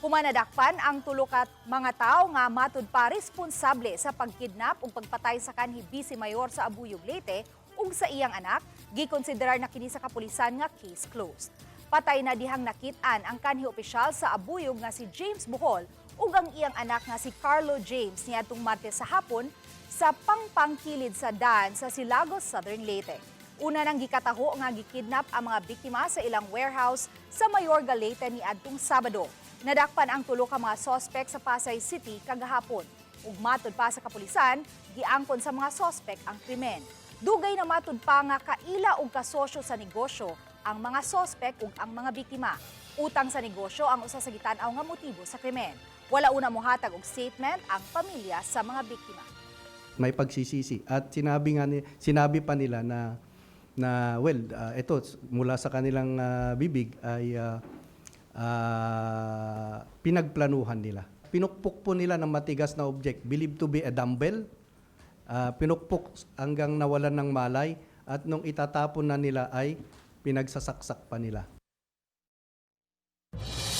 Human nadakpan ang tulo ka mga tawo nga matud pa responsable sa pagkidnap ug pagpatay sa kanhi Vice Mayor sa Abuyog, Leyte ug sa iyang anak, gikonsiderar na kini sa kapulisan nga case closed. Patay na dihang nakit-an ang kanhi opisyal sa Abuyog nga si James Bohol ug ang iyang anak nga si Carlo James niadtong Martes sa hapon sa pangpangkilid sa daan sa Silago, Southern Leyte. Una nang gikataho nga gikidnap ang mga biktima sa ilang warehouse sa Mayorga, Leyte niadtong Sabado. Nadakpan ang tulo ka mga sospek sa Pasay City kagahapon. Ug matud pa sa kapulisan, giangkon sa mga sospek ang krimen. Dugay na matud pa nga kaila og kasosyo sa negosyo ang mga sospek ug ang mga biktima. Utang sa negosyo ang usa sa gitan-aw nga motibo sa krimen. Wala una mohatag og statement ang pamilya sa mga biktima. May pagsisisi at sinabi pa nila na na well, ito mula sa kanilang bibig ay pinagplanuhan nila. Pinukpok po nila ng matigas na object believed to be a dumbbell. Pinukpok hanggang nawalan ng malay at nung itatapon na nila ay pinagsasaksak pa nila.